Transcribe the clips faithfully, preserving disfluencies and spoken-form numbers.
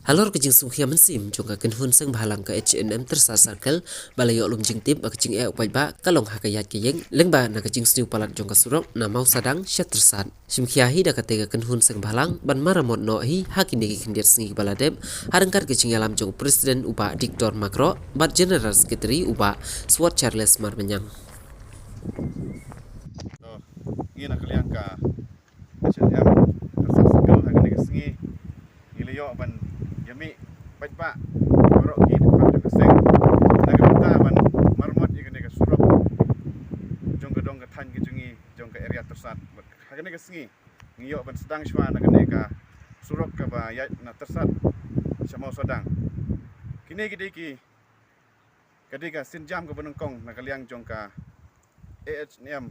Halor ka jingsngewkhia mynsiem jong ka kynhun seng bhalang ka H N M Tyrsad Circle, ba la ïoh lum jingtip ba ka jingeh u paidbah ka long ha ka ïaid ka ïeng, lyngba na ka jingsniew palat jong ka surok na Mawsadang sha Tyrsad. Shim khia hi da kata ka kynhun seng bhalang ban maramot noh hi ha kine ki khyndiat sngi ba la dep, ha ryngkat ka jingïalam jong u President u Bah Diktor Makroh bad General Secretary u Bah Sword Charles Marmanyang. To, ngi na ka liang ka H N M Tyrsad Circle ha kane ka sngi ngi la ïoh ban ïamih paidbah baroh ki dkhot jong ka seng na ka bynta ban maramot ïa kane ka surok jong ka dong ka thaiñ ka jong ngi jong ka area Tyrsad. Bad ha kane ka sngi ngi ïoh ban sdang shuwa na kane ka surok kaba ïaid na Tyrsad sha Mawsadang. Kine ki dei ki, ka dei ka sienjam kaba nyngkong na ka liang jong ka H N M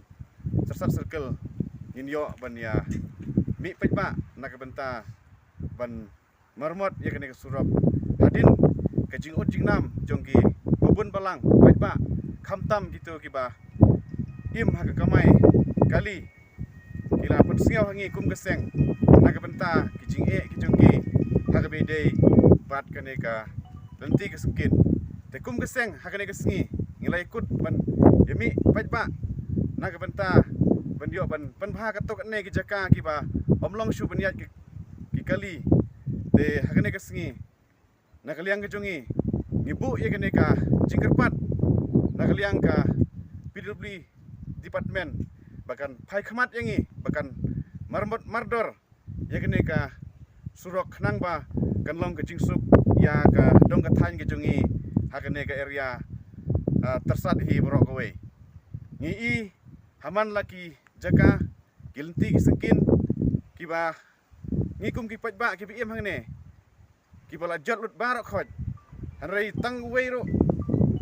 Tyrsad Circle ngin ïoh ban ïamih paidbah na ka bynta ban maramot ïa kane ka surok. Hadien ka jingud jingnam jong kiba bun balang paidbah, khamtam kito kiba im ha ka kamai kali, ki la pynsngew ha ngi kum ka seng na ka bynta ki jingeh ki jong ki ha kaba ïadei bad kane ka lynti ka syngkien. Te kum ka seng ha kane ka sngi ngi la ïakut ban ïamih paidbah na ka bynta ban ïoh ban pynbha katto katne ki jaka kiba ym long shuh ban ïaid ki, ki kali. Te ha kane ka sngi na ka liang ka jong ngi ngi buh ïa kane ka jingkyrpad na ka liang ka P W D department ba kan phai khmat ïa ngi, ba kan maramot mardor ïa kane ka surok khnang ba kan long ka jingsuk ïa ka dong ka thaiñ ka jong ngi ha kane ka area, ah, Tyrsad hi baroh kawei. Ngi i ha man la ki jaka, ki lynti ki syngkien kiba ngi kum ki paidbah kiba im hangne kiba la jot lut baroh khoit. Hynrei tang uwei ruh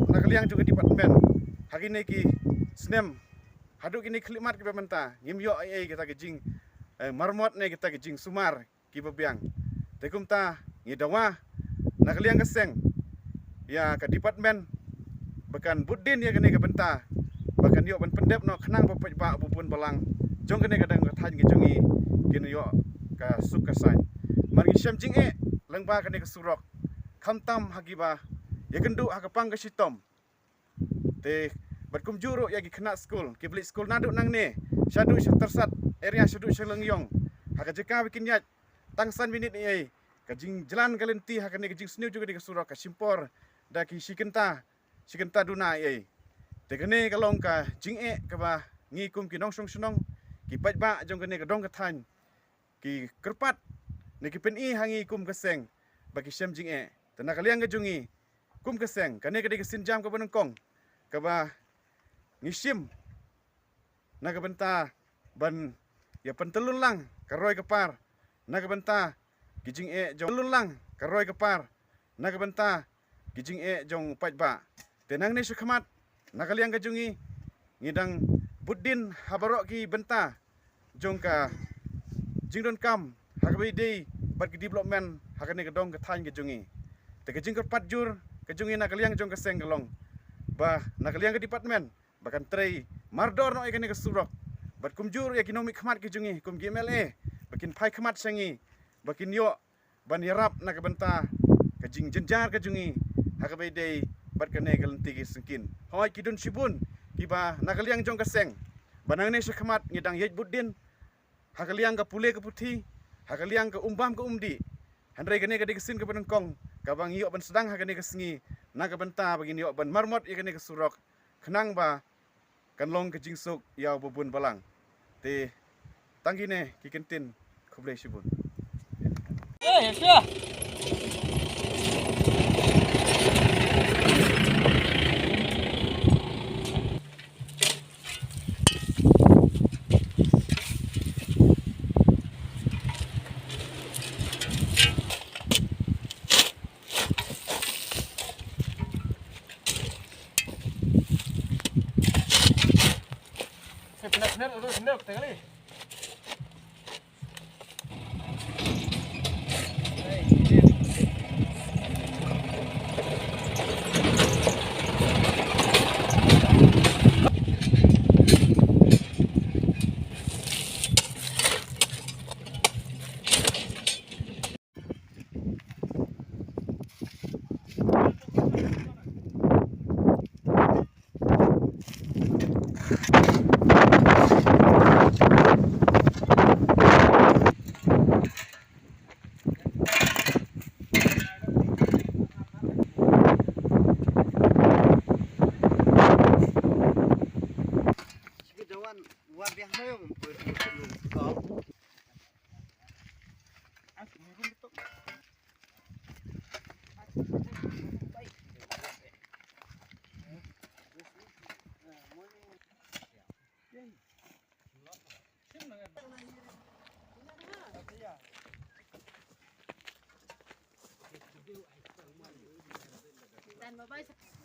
na ka liang jong ka department ha kine ki snem haduh kine ki khyllipmat kiba mynta ngim ïoh ei ei kita ki jing, eh, maramot ne kita ki jingsumar kiba biang. Te kumta ngi dawa na ka liang ka seng ïa ka department ba kan bud dien ïa kane ka bynta ba kan ïoh ban pyndep noh khnang ba paidbah ba bun balang jong kane ka dong ka thaiñ ka jong ngi kin ïoh ka suk ka saiñ. Namar ngi shem jingeh lyngba kane ka surok, khamtam ha kiba ïakynduh ha ka pang ka shitom. Te bad kumjuh ruh ïa ki khynnah skul kiba leit skul naduh nangne shaduh sha Tyrsad area, shaduh sha Lyngiong, ha ka jaka ba kin ïaid tang san minit ei ei ka jingjlan ka lynti ha kane ka jingsniew jong kane ka surok ka shim por da ki shi kynta, shi kynta duna ei ei. Te kane ka long ka jingeh kaba ngi kum ki nongshong shnong, ki paidbah jong kane ka dong ka thaiñ ki kyrpad ne ki pyni ha ngi kum ka seng ba ki shem jingeh. Te na ka liang ka jong ngi kum ka seng, kane ka dei ka sienjam kaba nyngkong kaba ngi shim na ka bynta ban ïa pyntyllun lang ka roi ka par na ka bynta ki jingeh jong, pyntyllun lang ka roi ka par na ka bynta ki jingeh jong u paidbah. Te nangne shakhmat na ka liang ka jong ngi ngi dang bud dien ha baroh ki bynta jong ka jingdonkam ha kaba ïadei bad ki development ha kane ka dong ka thaiñ ka jong ngi. Te ka jingkyrpad jur ka jong ngi na ka liang jong ka seng ka long ba na ka liang ka department ba kan trei mardor noh ïa kane ka surok bad kumjuh ïa ki nongmihkhmat ki jong ngi kum ki M L A ba kin phai khmat sha ngi ba kin ïoh ban ïarap na ka bynta ka jingjynjar ka jong ngi ha kaba ïadei bad kane ka lynti ka syngkien. Hooid, ki don shibun kiba na ka liang jong ka seng ba nangne shakhmat ngi dang ïaid bud dien ha ka liang ka pule ka puthi, ha ka liang ka um bam ka um dih. Hynrei kane ka dei ka sien kaba nyngkong kaba ngi ïoh ban sdang ha kane ka sngi na ka bynta ba ngin ïoh ban maramot ïa kane ka surok khnang ba kan long ka jingsuk ïa u ba bun balang. Te tang kine ki kyntien, khublei shibun. Dan babai sa.